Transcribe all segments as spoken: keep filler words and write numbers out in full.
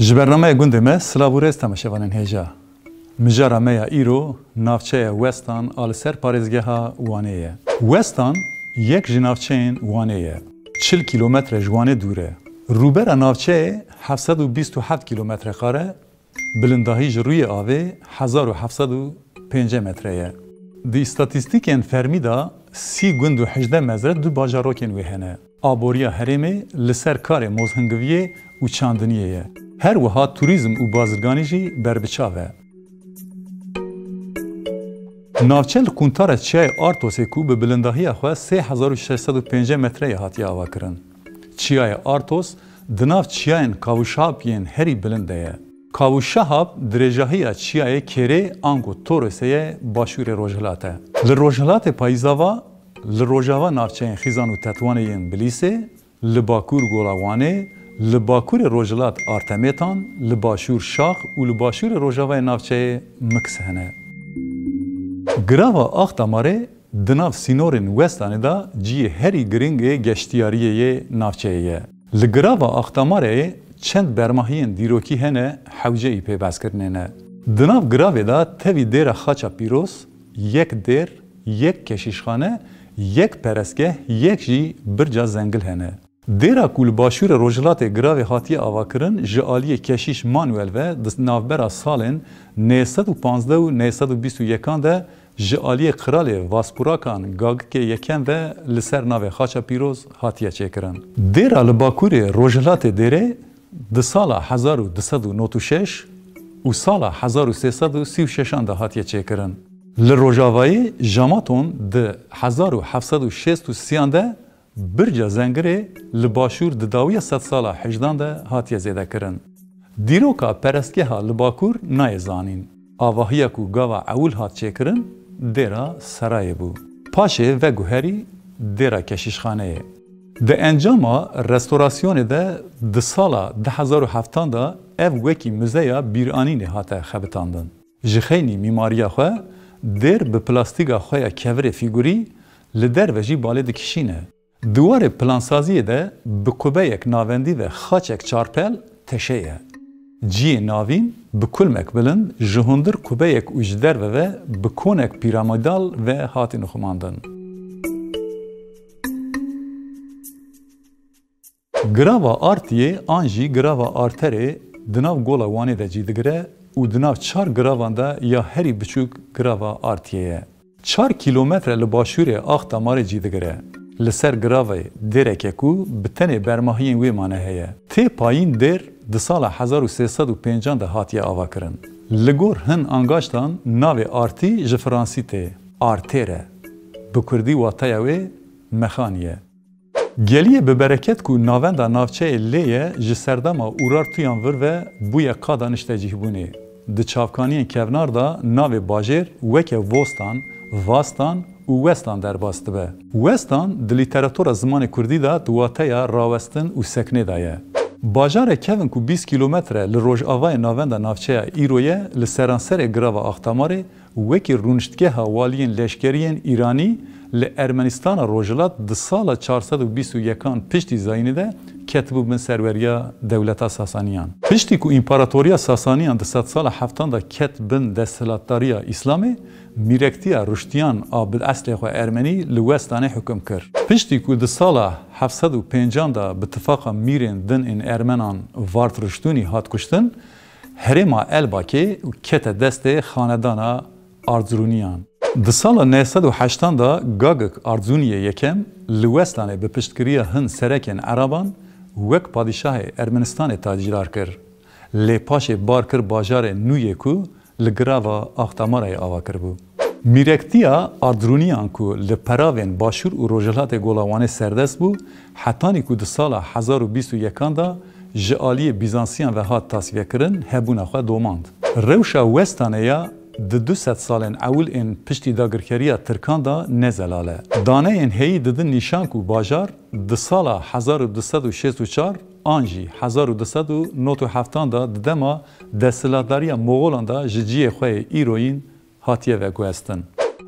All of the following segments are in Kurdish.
Ji bernameya Gundê Me silav û rêz temaşevanên hêja. Mijara me ya îro navçeya Westan a li ser parêzgeha Wanê ye. Westan yek ji navçeyên Wanê ye. Çil kîlometre ji Wanê dûr e. Rûbera navçeyê heft sed û bîst û heft kîlometre kare, bilindahî ji rûyê avê hezar û heft sed û pêncî metre ye. Di îstatîstîkên fermî de sî gund û hejdeh mezre du bajarokên wê hene. Aboriya herêmê li ser karê mozhingiviyê û çandiniyê ye. Her wiha turîzm û bazirganî jî berbiçav e. Navçe li quntara çiyayê Artosê ku bi bilindahiya xwe sê hezar û şeş sed û pêncî metreyê hatiye avakirin. Çiyayê Artos di nav çiyayên Kavuşahap yên herî bilind de ye. Kavuşahap dirêjahiya çiyayê Kêrê ango Torosê ye başûrê rojhilat e. Li rojhilatê payîzava, li rojava navçeyên Xîzan û Tetwanê yên Bilîsê, li bakur Gola Wanê, li bakurê rojhilat Artemêtan, li başûr Şax û li başûrê rojavayê navçeyê Miks hene. Girava Axtamarê di nav sînorên Westanê de cihê herî giring ê geştiyariyê yê navçeyê ye. Li girava Axtamarê çend bermahiyên dîrokî hene hewceyî pêbezkirinê ne. Di nav giravê de tevî dêra Xaça Pîroz, yek dêr, yek keşîşxane, yek perestgeh, yek jî birca zengil hene. Dêra ku li başûrê rojhilatê giravê hatiye avakirin, ji aliyê Keşîş Manuel ve di navbera salên neh sed û panzdeh û neh sed û bîst û yekan de ji aliyê Qiralê Vaspurakan Gagikê Yekem ve li ser navê Xaça Pîroz hatiye çêkirin. Dêra li bakurê rojhilatê dêrê di sala hezar û du sed û nod û şeş û sala hezar û sê sed û sî û şeşan de hatiye çêkirin. Li rojavayê Jamaton di hezar û heft sed û şêst û sêyan de birca Zengirê li başûr di dawiya sedsala hejdan de hatiye zêdekirin. Dîroka perestgeha li bakur nayê zanîn. Avahiya ku gava ewil hat çêkirin, dêra Serayê bû. Paşê veguherî dêra Keşîşxaneyê. Di encama restorasyonê de di sala du hezar û heftan de ev wekî muzeya bîranînê hate xebitandin. Ji xeynî mîmariya xwe, dêr bi plastîka xwe ya kevirê fîgurî li derve jî balê dikişîne. Di warê plansaziyê de bi qubeyek navendî ve xaçek çarpel teşe ye. Cihê navîn bi kulmek bilind ji hundir qubeyek û ji derve ve bi konek pîramîdal ve hatî nixumandin. Girava Artiyê an jî Girava Arterê di nav Gola Wanê de cî digire û di nav çar giravan de ya herî biçûk Girava Artiyê ye. Çar kîlometre li başûrê Ax Damarê cî digire. Li ser giravê dêreke ku bi tenê bermahiyên wê mane heye. Tê payîn dêr di sala hezar û sê sed û pêncan de hatiye avakirin. Li gor hin angaştan navê Artî ji fransî tê, Artêr e. Bi kurdî wateya wê mexanî ye. Geliyê bi bereket ku navenda navçeyê lê ye, ji serdema Urartuyan vir ve bûye qada niştecîhbûnê. Di çavkaniyên kevnar de navê bajêr weke Vostan, Vastan û Westan derbas dibe. Westan di lîteratura zimanê kurdî de di wateya rawestin û sekinê de ye. Bajarê kevin ku bîst kîlometre li rojavayê navenda navçeya îro ye, li seranserê girava Axtamarê wekî rûniştgeha waliyên leşkeriyên Îranî li Ermenistana Rojhilat di sala çar sed û bîst û yekan piştî zayînê de ketibû bin serweriya dewleta Sasaniyan. Piştî ku Împaratoriya Sasaniyan di sedsala heftan de ket bin desthilatdariya Îslamê, Mîrektiya Ruştiyan a bi eslê xwe Ermenî li Westanê hukum kir. Piştî ku di sala heft sed û pêncan de bi tifaqa mîrên din ên Ermenan Vart Ruştûnî hat kuştin, herêma Elbakê kete destê xanedana Ardzrûniyan. Di sala neh sed û heştan de Gagik Ardzûniyê Yekem li Westanê bi piştgiriya hin serekên Eraban wek padîşahê Ermenistanê tacîdar kir. Lê paşê bar kir bajarê nû yê ku li girava Axtamarayê ava kiribû. Mîrektiya Ardrûniyan ku li peravên başûr û rojhilatê Gola Wanê serdest bû, hetanî ku di sala hezar û bîst û yekan de ji aliyê Bîzansiyan ve hat tasfiyekirin, hebûna xwe domand. Rewşa Westanê ya di du sed salên ewil ên piştî dagirkeriya Tirkan de ne zelal e. Daneyên heyî didin nîşan ku bajar di sala hezar û du sed û şêst û çar an jî hezar û du sed û nod û heftan de di dema desthilatdariya Moxolan de ji cihê xwe yê îroyîn hatiye veguhestin.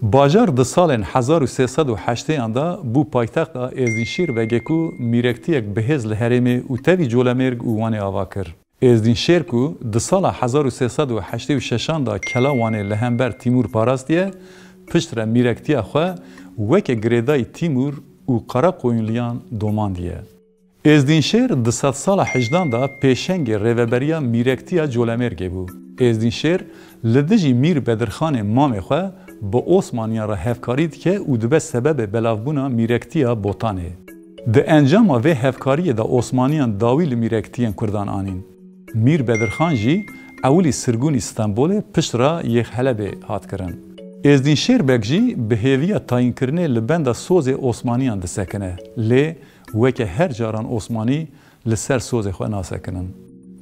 Bajar di salên hezar û sê sed û heştêyan de bû paytexta Êzdînşîr Begê ku mîrektiyek bihêz li herêmê û tevî Colemêrg û Wanê ava kir. Êzdînşêr ku di sala hezar û sê sed û heştê û şeşan de kela Wanê li hember Tîmûr parastiye, piştre mîrektiya xwe weke girêdayî Tîmûr û Qarakoyunliyan domandiye. Êzdînşêr di sedsala hejdan de pêşengê rêveberiya mîrektiya Colemêrgê bû. Êzdînşêr li dijî Mîr Bedirxanê mamê xwe bi Osmaniyan re hevkarî dike û dibe sebebê belavbûna mîrektiya Botanê. Di encama vê hevkariyê de Osmaniyan dawî li mîrektiyên Kurdan anîn. Mîr Bedirxan jî ewilî sirgûnî Stenbolê piştre yê Helebê hat kirin. Êzdînşêr Beg jî bi hêviya tayînkirinê li benda sozê Osmaniyan disekine, lê weke her caran Osmanî li ser sozê xwe nasekinin.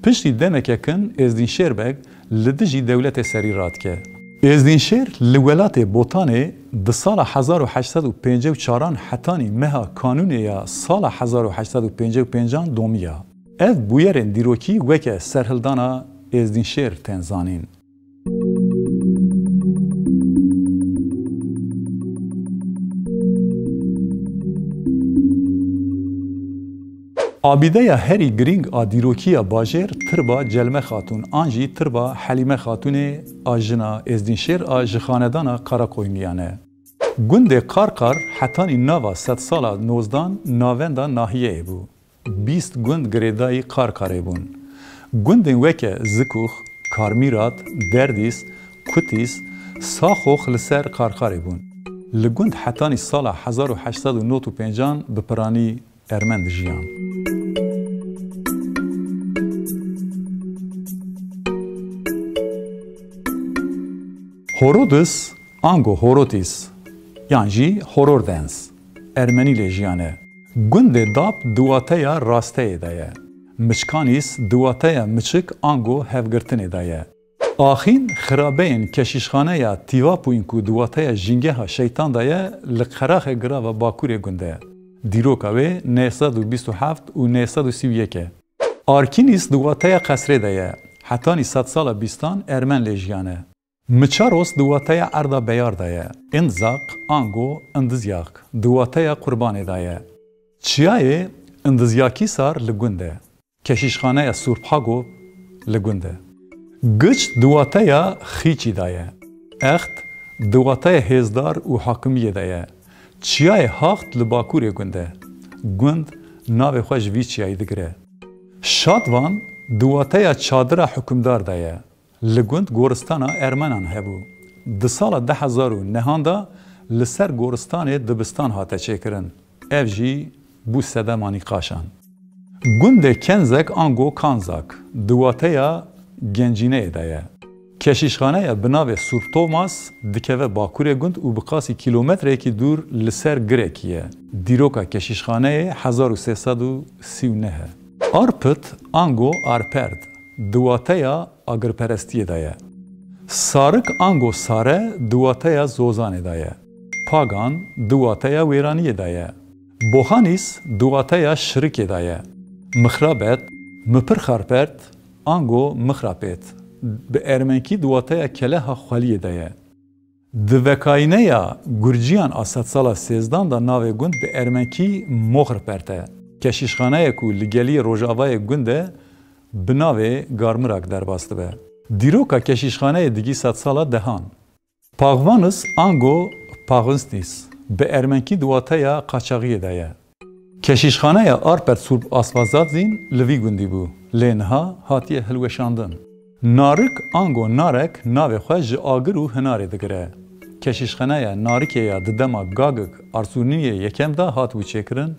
Piştî demeke kin Êzdînşêr Beg li dijî dewletê serî radike. Êzdînşêr li welatê Botanê di sala hezar û heşt sed û pêncî û çaran hetanî meha Kanûnê ya sala hezar û heşt sed û pêncî û pêncan domiya. Ev bûyerên dîrokî weke serhildana Êzdînşêr tên zanîn. Abîdeya herî girîng a dîrokî ya bajêr tirba Celme Xatûn an jî tirba Helîme Xatûnê a jina Êzdînşêr a ji xanedana Qarakoyunliyan e. Gundê Qarqar hetanî nava sedsala nozdan navenda nahiyeyê bû. Bîst gund girêdayî Qarqarê bûn. Gundên weke Zikûx, Karmîrat, Derdîs, Kutîs, Saxox li ser Qarqarê bûn. Li gund hetanî sala hezar û heşt sed û nod û pêncan bi piranî Ermen dijiyan. Horodis, ango Horotis, yan jî Horordens, Ermenî lê jiyane. Gundê Dap di wateya rasteyê de ye. Miçkanîs di wateya miçik ango hevgirtinê de ye. Axîn xirabeyên keşîşxaneya Tîvapûyn ku di wateya jîngeha şeytan de ye, li qeraxê girava bakurê gund e. Dîroka wê neh sed û bîst û heft û neh sed û sî û yek e. Arkînîs di wateya qesrê de ye. Hetanî sedsala bîstan Ermen lê jiyane. Miçaros di wateya erda beyar de ye. Îndzaq, ango Îndizyak, di wateya qurbanê de ye. Çiyayê Îndizyakîsar li gund e. Keşîşxaneya Surphago li gund e. Giç di wateya Xîçî de ye. Ext di wateya hêzdar û hakimiyê de ye. Çiyayê Haxt li bakurê gund e. Gund navê xwe ji vî çiyayî digire. Şadvan di wateya çadira hukimdar de ye. Li gund goristana Ermenan hebû. Di sala du hezar û nehan de li ser goristanê dibistan hate çêkirin. Ev jî bû sedema nîqaşan. Gundê Kenzek ango Kanzak di wateya gencîneyê de ye. Keşîşxaneya bi navê Surp Thomas dikeve bakurê gund û bi qasî kîlometreyekî dûr li ser girekî ye. Dîroka keşîşxaneyê hezar û sê sed û sî û neh e. Arpit ango Arperd di wateya agirperestiyê de ye. Sarik ango Sare di wateya zozanê de ye. Pagan di wateya wêraniyê de ye. Bohanîs di wateya şirikê de ye. Mixrabet, Mipirxarpert, ango Mixrapêt, bi ermenkî di wateya keleha xweliyê de ye. Di vekayîneya gurciyan a sedsala sêzdan de navê gund bi ermenkî Moxrpert e. Keşîşxaneyek ku li geliyê rojavayê gund e, bi navê Garmirak derbas dibe. Dîroka keşîşxaneyê digî sedsala dehan. Paxvanis ango Paxisnîs bi ermenkî di wateya qaçaxiyê de ye. Keşîşxaneya Arperd Surp Asvazadzîn li vî gundî bû, lê niha hatiye hilweşandin. Narik ango Narek navê xwe ji agir û hinarê digire. Keşîşxaneya Narikê ya di dema Gagik Arsûniyê yekem de hatibû çêkirin,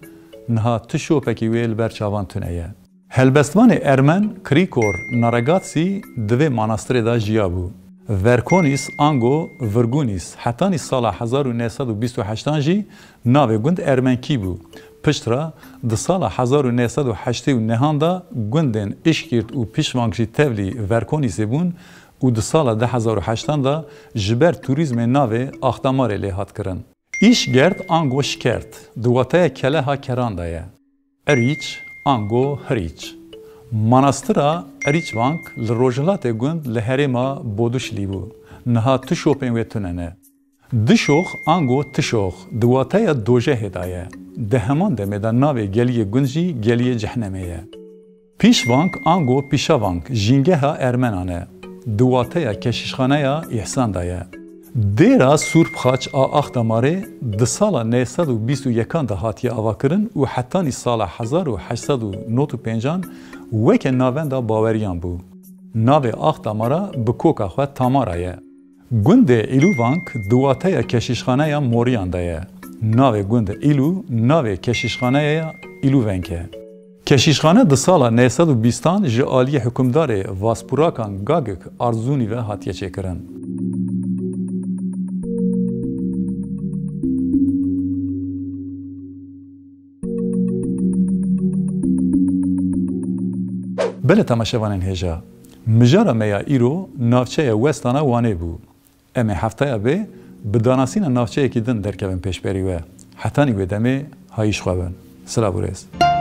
niha tu şopekî wê li ber çavan tune ye. Helbestvanê Ermen Krîkor Naregatsî di vê manastirê de jiyabû. Verkonîs ango Virgûnîs hetanî sala hezar û neh sed û bîst û heştan jî navê gund ermenkî bû. Piştre di sala hezar û neh sed û heştê û nehan de gundên Îşkîrt û Pişvang jî tevlî Verkonîsê bûn û di sala du hezar û heştan de ji ber turîzmê navê Axdamarê lê hat kirin. Îşgerd ango Şikert di wateya keleha keran de ye. Irîç ango Hirîç. Manastira Irîçvank li rojhilatê gund li herêma Boduşlî bû. Niha tu şopên wê tune ne. Dişox ango Tişox di wateya dojehê de ye. Di heman demê de navê geliyê gund jî geliyê cehnemê ye. Pîşvang ango Pîşavang jîngeha Ermenan e. Di wateya keşîşxaneya Îhsan de ye. Dêra Sûrpxaç a Axdamarê di sala neh sed û bîst û yekan de hatiye avakirin û hetanî sala hezar û heşt sed û nod û pêncan weke navenda baweriyan bû. Navê Axdamara bi koka xwe Tamara ye. Gundê Îlûvang di wateya keşîşxaneya Moriyan de ye. Navê gundê Îlû navê keşîşxaneya Îlûveng e. Keşîşxane di sala neh sed û bîstan ji aliyê hikûmdarê Vaspûrakan Gagik Arzûnî ve hatiye çêkirin. Belê temaşevanên hêja, mijara me ya îro navçeya Westana Wanê bû. Em ê hefteya bê bi danasîna navçeyekî din derkevin pêşberî we. Hetanî wê demê hayîş xwe bin. Silav û rêz.